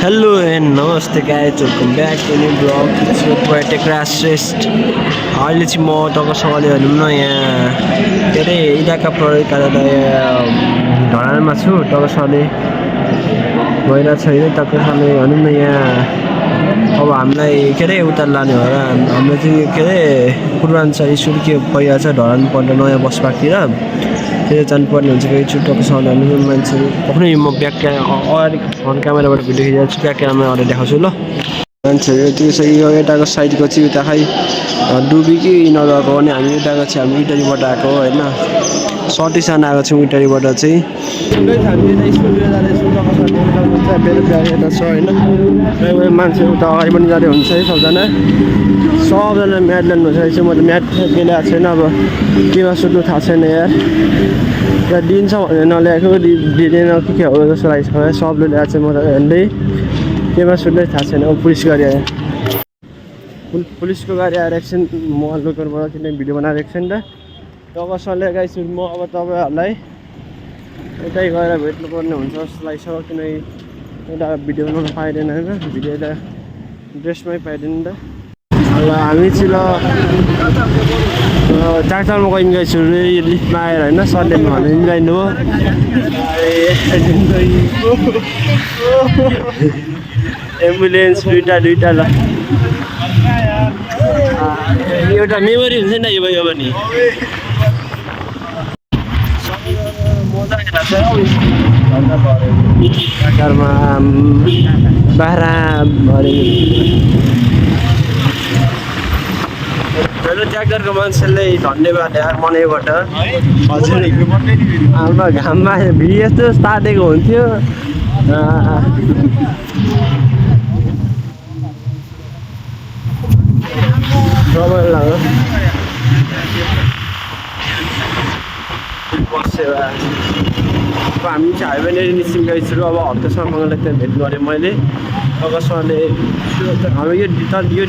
Hello and namaste guys, welcome back to new vlog. It's your boy Crash Rest. अहिले चाहिँ म तपाईँसँगले भनौँ न यहाँ के अरे इलाका प्रयोग गरेर ढलानमा छु। तपाईँसँगले गइरहेको छैन, तपाईँसँगले भनौँ न यहाँ अब हामीलाई के अरे उता लाने हो र हाम्रो चाहिँ के अरे पूर्वाञ्चल स्कुल के भइरहेको छ ढलान पढ्न नयाँ बसपातिर त्यही जानुपर्ने हुन्छ। फेरि छुट्टाको हामी मान्छेहरू पक्नै म ब्याक अगाडि फ्रन्ट क्यामेराबाट भिडियो खिचिरहेको छु, ब्याक क्यामेरा अगाडि देखाउँछु ल। मान्छेहरू त्यो यो यताको साइडको चाहिँ उता खै डुबी कि नगएको भने हामी यताको चाहिँ हामी इटरीबाट आएको होइन, सतीसान आएको छौँ इटरीबाट चाहिँ। हामी यता स्कुलतिर जाँदैछौँ, यता छ होइन, मान्छे उता अगाडि पनि जाँदै हुन्छ है। सबजना म्याथ ल्याउनु रहेछ, म त म्याथ ल्याएको छैन, अब केमा सुत्नु थाहा छैन यार। यहाँ दिन्छ भनेर नल्याएको, दिँदैन के हो जस्तो लागेको छ। सबले ल्याएको चाहिँ म त हेर्दै केमा सुत्नै थाहा छैन। अब पुलिस गाडी आयो, पुलिसको गाडी आएर एकछिन म लोकलबाट किन भिडियो बनाएर एकछिन त तपाईँसँगले गाइस म अब तपाईँहरूलाई यतै गएर भेट्नुपर्ने हुन्छ जस्तो लाग्छ, किनकि एउटा भिडियो बनाउनु पाइँदैन होइन, भिडियो त ड्रेसमै पाइँदैन नि त। अब हामी चाहिँ ल ट्र्याक्टरमा गइन् गाइस लिफ्टमा आएर होइन, सरले भने जानु हो एम्बुलेन्स दुइटा ल एउटा मेमोरी हुन्छ नि यो भयो भने। ट्र्याक्टरमा बाह्र मेरो ट्र्याक्टरको मान्छेले धन्यवाद यार मनैबाट। हजुर हाम्रो घाममा भिडियो यस्तो तातेको हुन्थ्यो। रमाइलो लाग्यो बसेर। अब हामी चाहिँ हाइवेनेरि निस्किन गइसक्यो। अब हप्तासम्मलाई त्यहाँ भेट गरेँ मैले तपाईँसँगले। हामी यो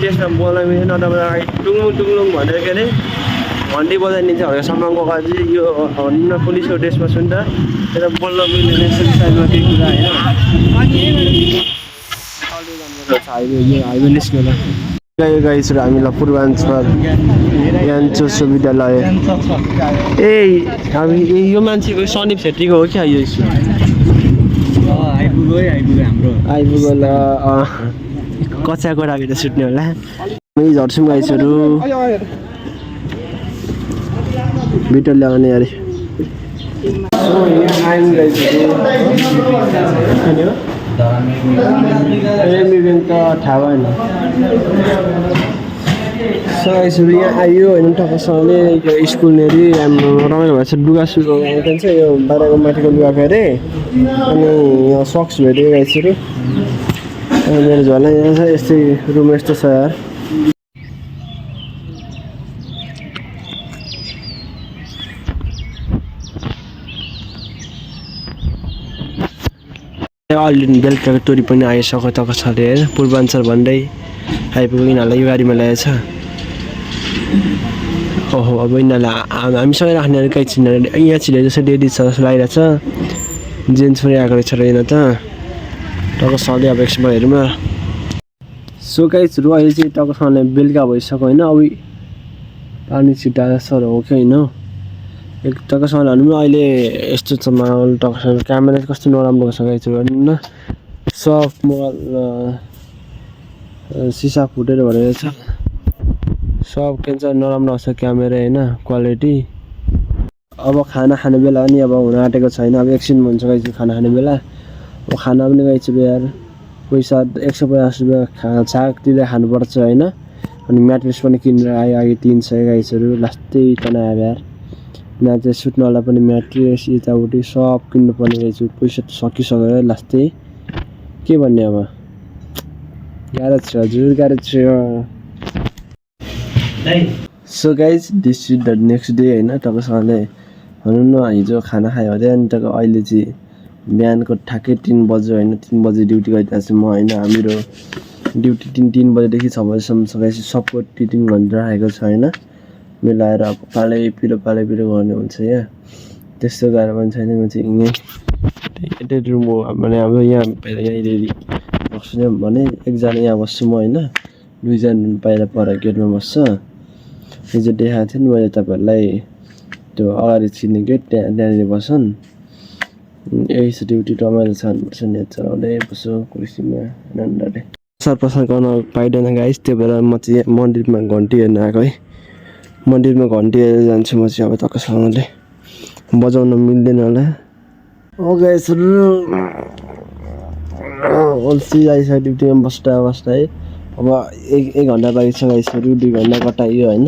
देशमा बोल्न मिल्दैन, तपाईँ टुङलुङ भनेर के अरे घन्टी बजाइदिन्छ हरेसम्मको अगाडि यो भन्न पुलिसको ड्रेसमा छु नि त, त्यता बोल्न मिल्दैन साइडमा केही कुरा होइन। हाइवे निस्क्यो ल गाइसहरू, हामीलाई पूर्वाञ्चल यान्चो विद्यालय ए हामी यो मान्छेको सनिप छेत्रीको हो क्या यो स्कुल। आइपुग्यो ल कच्चाको राखेर सुत्ने होला। हामी झर्छौँ गाइसहरू, बिटो ल्याउने अरे आइम गाइसहरू त थाहा भएन। सो यहाँ आयो होइन, तपाईँसँगले यो स्कुलनेरि रमाइलो भएछ। लुगा सुगा जान्छ यो बाहिरको माथिको लुगा फेरि, अनि यहाँ सक्स भेट्यो गाइसहरू। अनि मेरो झोला यहाँ छ, यस्तै रुम यस्तो छ यार। अलरेडी बेलुकाको टोरी पनि आइसक्यो तपाईँसँगले हेर, पूर्वाञ्चल भन्दै आइपुग्यो। यिनीहरूलाई यो गाडीमा ल्याएछ। ओहो अब यिनीहरूलाई हामीसँगै राख्ने कहीँ छिन् यहाँ छिले जस्तो लेडिज छ जस्तो लागिरहेको छ, जेन्ट्स पनि आएको रहेछ र यहाँ त तपाईँसँगले अब एकछिन हेरौँ न। सो गाइजहरू अहिले चाहिँ तपाईँसँगले बेलुका भइसक्यो होइन, अब पानी छिटा सर हो कि होइन एक तपाईँसँगले भनौँ न। अहिले यस्तो छ माहौल, तपाईँसँग क्यामेरा कस्तो नराम्रो छ गाइजहरू भनौँ न। सब मोबाइल सिसा फुटेर भनेर छ, सब के भन्छ नराम्रो आउँछ क्यामेरा होइन, क्वालिटी। अब खाना खाने बेला पनि अब हुन आँटेको छैन, अब एकछिन हुन्छ गाइस खाना खाने बेला। अब खाना पनि गाइस यार पैसा 150 रुपियाँ छाक तिरेर खानुपर्छ होइन। अनि म्याट्रेस पनि किनेर आयो अघि 300 गाइसहरू, लास्टै तनायो यार। म्याट्रेस सुत्नलाई पनि म्याट्रेस यताउति सब किन्नुपर्ने रहेछ, पैसा त सकिसक्यो लास्टै के भन्ने। अब गाह्रो छ हजुर, गाह्रो छ। So guys this is the next day होइन, तपाईँसँगले भनौँ न हिजो खाना खायो अरे। अनि त अहिले चाहिँ बिहानको ठ्याक्कै 3 बज्यो होइन, 3 बजे ड्युटी गइरहेको छु म होइन। हाम्रो ड्युटी 3 बजेदेखि 6 बजेसम्म छ गाइस, सबको 3 घन्टा राखेको छ होइन। मिलाएर अब पालै पिरो गर्ने हुन्छ यहाँ, त्यस्तो गाह्रो पनि छैन। म चाहिँ यहीँ रुम हो भने अब यहाँ यहीँनिर टक्स भने एकजना यहाँ बस्छु म होइन, दुईजना बाहिर पर गेटमा बस्छ। हिजो देखाएको थिएँ नि मैले तपाईँहरूलाई त्यो अगाडि चिन्ने गेट त्यहाँनिर बस्छन्। यही छ ड्युटी, रमाइलो छ भन्नुपर्छ, नेट चलाउँदै बस्छु कुर्सीमा आनन्दले। प्रसार प्रसार गर्न पाइँदैन गाइस, त्यही भएर म चाहिँ मन्दिरमा घन्टी हेर्न आएको है। मन्दिरमा घन्टी हेरेर जान्छु म चाहिँ अब तकसँगले, बजाउन मिल्दैन होला। गाइसहरू अल्छी आइसक्यो ड्युटीमा बस्दा है। अब एक घन्टा बाँकी छ गाइसहरू, 2 घन्टा कटाइयो होइन।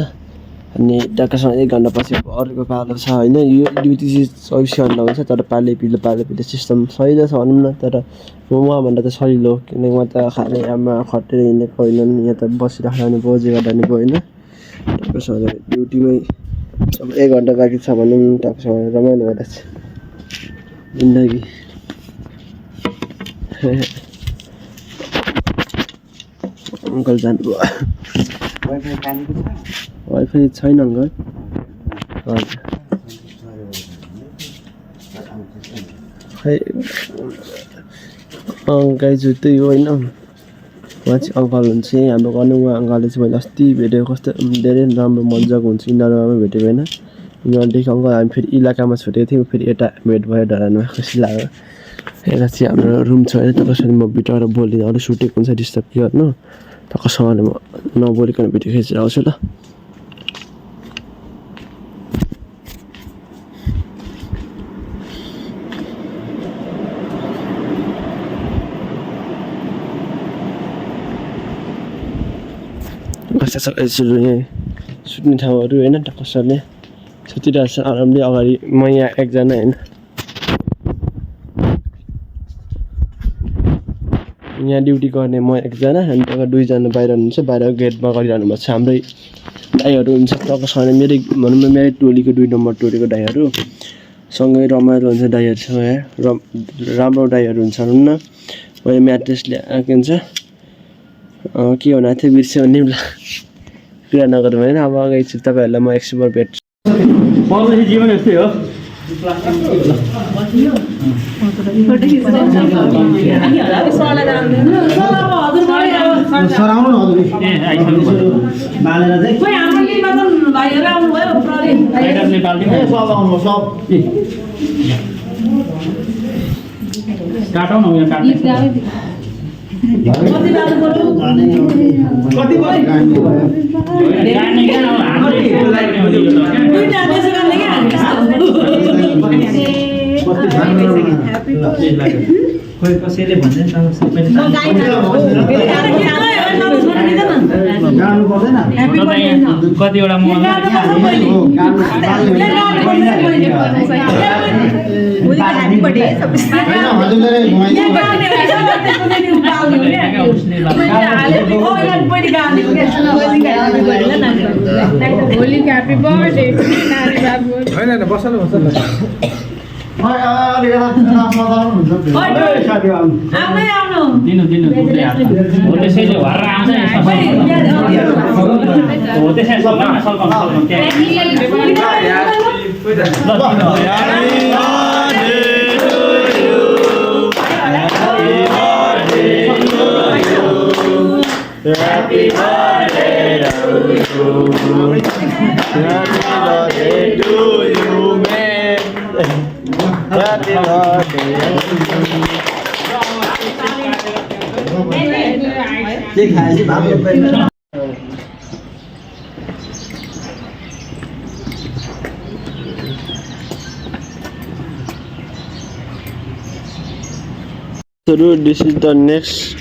अनि टक्कसँग 1 घन्टा पछि अब अर्को पालो छ होइन। यो ड्युटी चाहिँ 24 घन्टा हुन्छ, तर पाले पिलो सिस्टम सजिलो छ भनौँ न। तर मभन्दा त सजिलो, किनकि म त खाने आमा खटेर हिँडेको होइन, यहाँ त बसिराख्नु बोझी गर्दा नि भयो होइन। टक्कसँग ड्युटीमै अब 1 घन्टा बाँकी छ भनौँ न, टक्कसँग रमाइलो भइरहेछ जिन्दगी। अङ्कल जानुभयो। वाइफाई छैन अङ्कल। हजुर खै गाइजु त्यही हो होइन। उहाँ चाहिँ अङ्कल हुन्छ हाम्रो गर्नु। उहाँ अङ्कलले चाहिँ मैले अस्ति भेटेको, कस्तो धेरै राम्रो मजाको हुन्छ। यिनीहरूमा भेटेको होइन, यिनीहरूदेखि अङ्कल हामी फेरि इलाकामा छुटेको थियौँ, फेरि यता भेट भयो डरानमा, खुसी लाग्यो। यता चाहिँ हाम्रो रुम छ होइन, तकसँगले म भित्रबाट बोलिदिनँ, अरू सुटेको हुन्छ डिस्टर्ब के गर्नु। तकसँगले म नबोलिकन भिडियो खिचेर आउँछु ल। यसरी यहाँ सुत्ने ठाउँहरू होइन, टक्कसले सुतिरहेको छ आरामले। अगाडि म यहाँ एकजना होइन, यहाँ ड्युटी गर्ने म एकजना, अनि त्यहाँ 2जना बाहिर हुनुहुन्छ, बाहिर गेटमा गरिरहनु भएको छ। हाम्रै दाइहरू हुन्छ टक्कसँगले, मेरै भनौँ न मेरै टोलीको 2 नम्बर टोलीको दाइहरू सँगै रमाइलो हुन्छ। दाइहरूसँग राम्रो दाइहरू हुन्छ भनौँ न। मैले म्याट्रेस ल्याएको हुन्छ, के भनेको थियो बिर्स्यो भने कुरा नगरौँ होइन। अब अगाडि चाहिँ तपाईँहरूलाई म एकछिनमा भेट्छु। जीवन यस्तै हो। काटौँ न यहाँ खोइ कसैले भन्छ नि सबैले कतिवटा Happy birthday to you, man. Happy birthday. So this is the next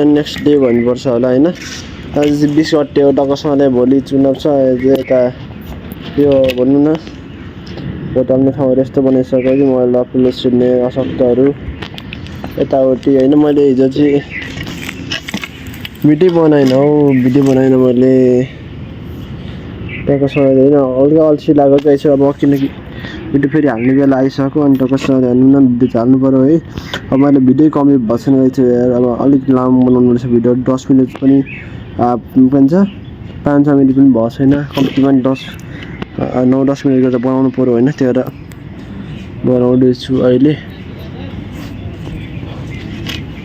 next day भन्नुपर्छ होला होइन। आज 20 गते हो, टक्कसँगले भोलि चुनाव छ। यता यो भनौँ न भोट हाल्ने ठाउँहरू यस्तो बनाइसक्यो कि मैला पुलिस छिर्ने अशक्तहरू यताउति होइन। मैले हिजो चाहिँ भिडियो बनाइनँ हौ, भिडियो बनाइनँ मैले टक्कसँगले होइन। हल्का अल्छी लागेको रहेछ अब, किनकि भिडियो फेरि हाल्ने बेला आइसक्यो। अनि टक्कसँगले हेर्नु न भिडियो हाल्नु पऱ्यो है। अब मैले भिडियो कमी भएको छैन रहेछ यार। अब अलिक लामो बनाउनु रहेछ भिडियो, 10 मिनट पनि भन्छ 5-6 मिनट पनि भएको छैन। कम्तीमा 9-10 मिनट गरेर बनाउनु पऱ्यो होइन। त्यो भएर बनाउँदैछु अहिले।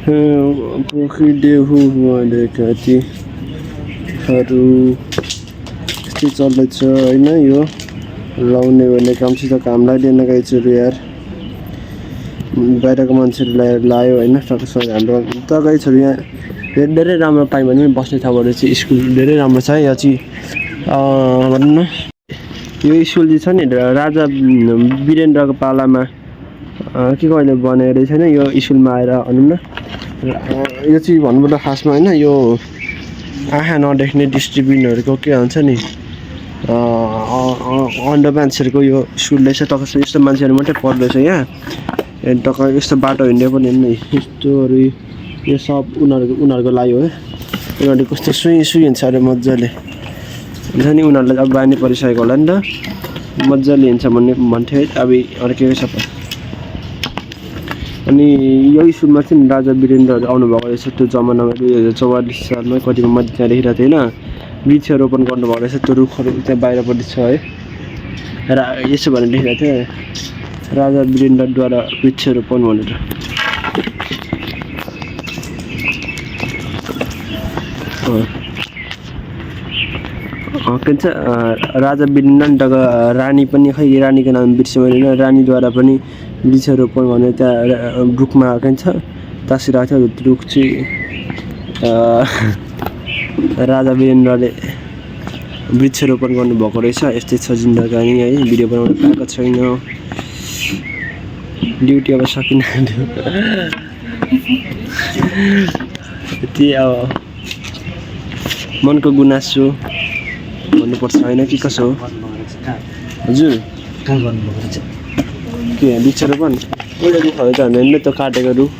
पोखिदेऊ भनेका तीहरू यस्तै चल्दैछ होइन यो लाउने भन्ने कामसित काम लाग्दैन गाइजहरू यार बाहिरको मान्छेहरूलाई लायो होइन टक्कसँग हाम्रो त गाइजहरू यहाँ धेरै राम्रो पायो भने पनि बस्ने ठाउँहरू चाहिँ स्कुल धेरै राम्रो छ यहाँ चाहिँ भनौँ न यो स्कुल चाहिँ छ नि राजा वीरेन्द्रको पालामा के कहिले बनेको रहेछ होइन यो स्कुलमा आएर भनौँ न यो चाहिँ भन्नुपर्दा खासमा होइन यो आँखा नदेख्ने डिस्ट्रिब्युटरहरूको के भन्छ नि अन्डर मान्छेहरूको यो स्कुल रहेछ टक्क यस्तो मान्छेहरू मात्रै पढ्दैछ यहाँ टक्क यस्तो बाटो हिँड्दै पनि नि यस्तोहरू यो सब उनीहरूको लागि हो उनीहरूले कस्तो सुई हिँड्छ अरे मजाले हुन्छ नि उनीहरूलाई अब बानी परिसकेको होला नि त मजाले हिँड्छ भन्थ्यो है अब अरू के छ अनि यो स्कुलमा चाहिँ राजा वीरेन्द्रहरू आउनुभएको रहेछ त्यो जमानामा 2044 सालमा कतिको मैले त्यहाँ देखिरहेको थिएँ होइन वृक्षरोपण गर्नुभएको रहेछ त्यो रुखहरू त्यहाँ बाहिरपट्टि छ है र यसो भनेर लेखिरहेको थिएँ राजा वीरेन्द्रद्वारा वृक्षरोपण भनेर के भन्छ राजा वीरेन्द्रका रानी पनि खै रानीको नाम बिर्सेँ मैले रानीद्वारा पनि वृक्षरोपण भनेर त्यहाँ रुखमा के भन्छ तासिरहेको थियो रुख चाहिँ राजा वीरेन्द्रले वृक्षरोपण गर्नुभएको रहेछ यस्तै छ जिन्दगानी है भिडियो बनाउनु पाएको छैन ड्युटी अब सकिन यति अब मनको गुनासो भन्नुपर्छ होइन कि कसो हो हजुर कहाँ गर्नुभएको रहेछ के वृक्षरोपण पहिला रुखहरू त हामीले त काटेको रुख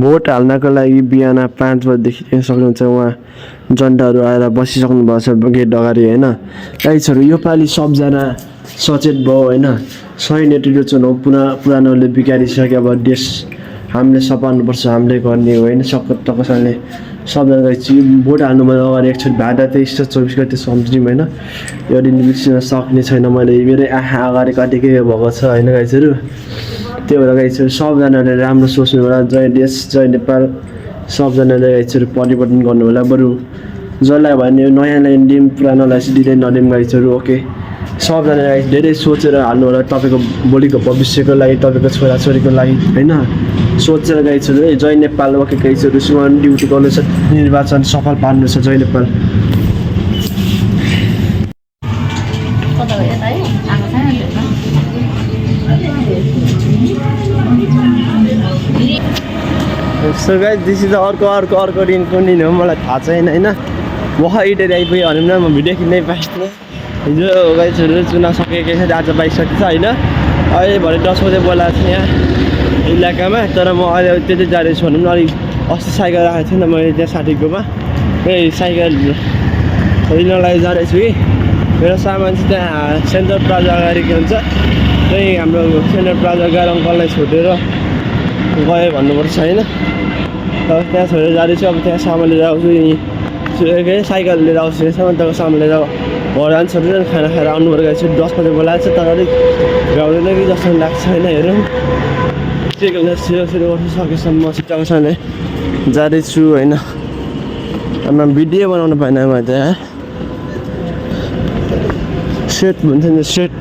भोट हाल्नको लागि बिहान 5 बजीदेखि सक्नुहुन्छ उहाँ जनताहरू आएर बसिसक्नु भएको छ गेट अगाडि होइन गाइजहरू योपालि सबजना सचेत भयो होइन 100 नेतृत्व चुनाव पुरानोले बिगारिसक्यो अब देश हामीले सपार्नुपर्छ हामीले गर्ने हो होइन टक्कसँगले सबजना गाइज भोट हाल्नुभन्दा अगाडि एकचोटि भाडा 23/24 गते सम्झिउँ होइन यो दिन बिर्सिन सक्ने छैन मैले मेरै आँखा अगाडि कतिकै भएको छ होइन गाइजहरू त्यो भएर गाइजहरू सबजनाले राम्रो सोच्नु होला जय देश जय नेपाल सबजनाले गाइजहरू परिवर्तन गर्नु होला बरु जसलाई भने नयाँलाई दिउँ पुरानोलाई चाहिँ दिँदै नदिउँ गाइजहरू ओके सबजना गाइज धेरै सोचेर हाल्नु होला तपाईँको भोलिको भविष्यको लागि तपाईँको छोराछोरीको लागि होइन सोचेर गाइजहरू है जय नेपाल ओके गाइजहरू सुन ड्युटी गर्नु छ निर्वाचन सफल पार्नु छ जय Nepal so guys this is अर्को दिन कुन दिन हो मलाई थाहा छैन होइन भर्खर इटेर आइपुग्यो भनौँ न म भिडियो खिच्नै पाइनँ हिजो गाइजहरू चुनाव सकेको छ आज पाइसकेको छ होइन अहिले भरे 10 बजे बोलाएको थिएँ यहाँ इलाकामा तर म अहिले त्यतै जाँदैछु भनौँ न अलिक अस्ति साइकल राखेको थिएँ नि त मैले त्यहाँ साथीकोमा साइकल लिनलाई जाँदैछु कि मेरो सामान चाहिँ त्यहाँ सेन्ट्रल प्लाजा अगाडि के हुन्छ त्यही हाम्रो सेन्ट्रल प्लाजा गएर अङ्कललाई छोडेर गयो भन्नुपर्छ होइन त्यहाँ छोडेर जाँदैछु अब त्यहाँ सामान लिएर आउँछु के साइकल लिएर आउँछु त्यहाँको सामान लिएर घर जान्छ खाना खाएर आउनु पर्यो छु 10 बजे बोलाएको छ तर अलिक भ्याउँदैन कि जस्तो लाग्छ होइन हेरौँ के गर्छ छिटो गर्नु सकेसम्म छिटोसँगले जाँदैछु होइन आमा भिडियो बनाउनु पाएन मैले त सेट भन्छ नि सेट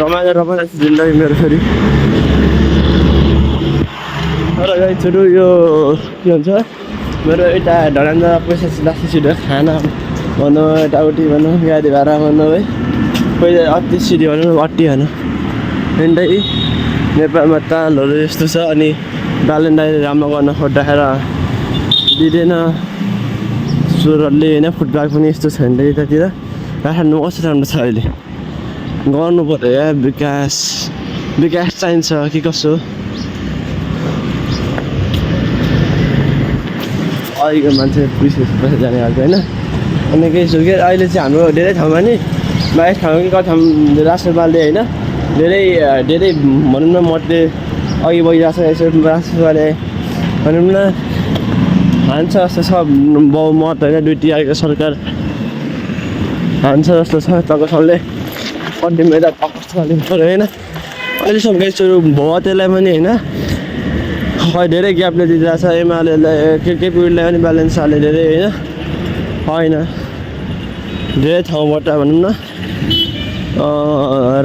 रमाइलो जिन्दगी मेरो फेरि तर गाइजहरू यो के भन्छ मेरो यता ढडान्दा पैसा लाग्छ छिटो खाना भनौँ यताउति भनौँ गाडी भाडा भनौँ है पहिला अति सिधी भनौँ अट्टी भनौँ हिँड्दै नेपालमा तालहरू यस्तो छ अनि डालेन्डाले राम्रो गर्न खोज्दाखेरि दिँदैन स्वरले होइन फुटबल पनि यस्तो छ नि यतातिर काठमाडौँ कस्तो राम्रो छ अहिले गर्नु पर्यो या विकास चाहिन्छ कि कसो अहिलेको मान्छे विशेष पैसा जाने खालको होइन अनि केही सुके अहिले चाहिँ हाम्रो धेरै ठाउँमा नि बाहेक ठाउँमा कि कति ठाउँ राष्ट्रपालले होइन धेरै भनौँ न मतले अघि बढिरहेको छ राष्ट्रपालले भनौँ न हान्छ जस्तो छ बहुमत होइन 2 आएको सरकार हान्छ जस्तो छ तपाईँसँगले कति मेरा कस्तो हाल्नु पऱ्यो होइन अहिलेसम्म गाइजहरू भौतेलाई पनि होइन खै धेरै ग्यापले दिइरहेको छ एमालेलाई केपिलाई पनि ब्यालेन्स हाले धेरै होइन धेरै ठाउँबाट भनौँ न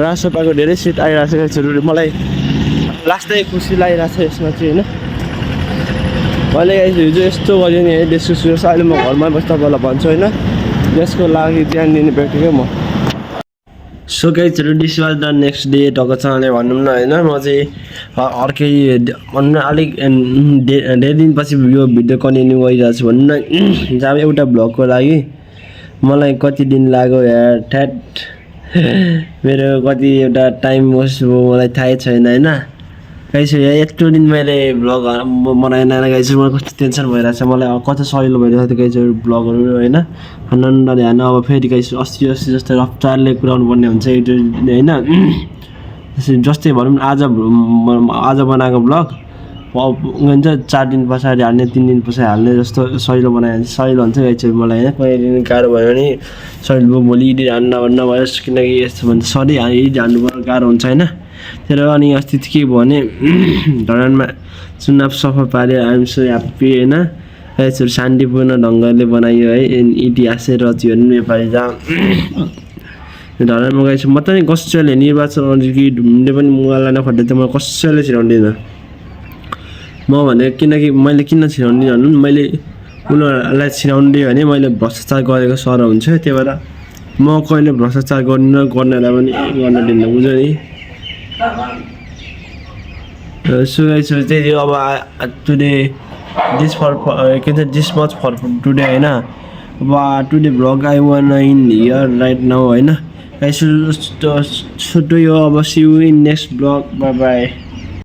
रासोपाको धेरै सिट आइरहेको छ मलाई लास्टै खुसी लागिरहेको छ यसमा चाहिँ होइन मैले हिजो यस्तो गरेँ नि है देशको सुरक्षा अहिले म घरमा बस्दा तपाईँलाई भन्छु होइन त्यसको लागि ध्यान दिने व्यक्ति क्या म सो गाइजहरू this was the next day टकसँगले भनौँ न होइन म चाहिँ अर्कै भनौँ न अलिक धेरै दिनपछि यो भिडियो कन्टिन्यू गरिरहेको छु भनौँ न जब एउटा भ्लगको लागि मलाई कति दिन लाग्यो यार ठ्याट मेरो कति एउटा टाइम वेस्ट भयो मलाई थाहै छैन होइन गाइस यत्रो दिन मैले भ्लग बनाएन गाइस मलाई कस्तो टेन्सन भइरहेछ मलाई कति सजिलो भइरहेछ गाइस भ्लगहरू होइन नन्द ध्यान अब फेरि गाइस अस्ति जस्तै रफ्तारले कुराउनु पर्ने हुन्छ होइन जस्तै भनौँ आज बनाएको भ्लग हुन्छ 4 दिन पछाडि हाल्ने 3 दिन पछाडि हाल्ने जस्तो सजिलो बनायो भने सजिलो हुन्छ गाइस मलाई होइन कहिले दिन गाह्रो भयो भने सजिलो भयो भोलि एडिट हाल्नु नभए किनकि यस्तो भन्छ सधैँ एडिट हाल्नु गाह्रो हुन्छ होइन तर अनि अस्ति के भयो भने धरानमा चुनाव सफा पार्यो आइएम सो ह्याप्पी होइन यसरी शान्तिपूर्ण ढङ्गले बनाइयो है इतिहासै रच्यो भने नेपाली जहाँ धरानमा गएपछि म त नि कसैले निर्वाचन कि ढुम्ने पनि मुगालाई नखट्दै त म कसैले छिराउँदिनँ म भने किनकि मैले किन छिराउँदिनँ भन्नु मैले उनीहरूलाई छिराउँदै भने मैले भ्रष्टाचार गरेको सर हुन्छ त्यही भएर म कहिले भ्रष्टाचार गर्नेलाई पनि गर्न दिन्न बुझ्यो नि सो गाइस त्यही अब today this much for today होइन अब today vlog I want in here right now होइन गाइस सो यो अब see you in next vlog bye by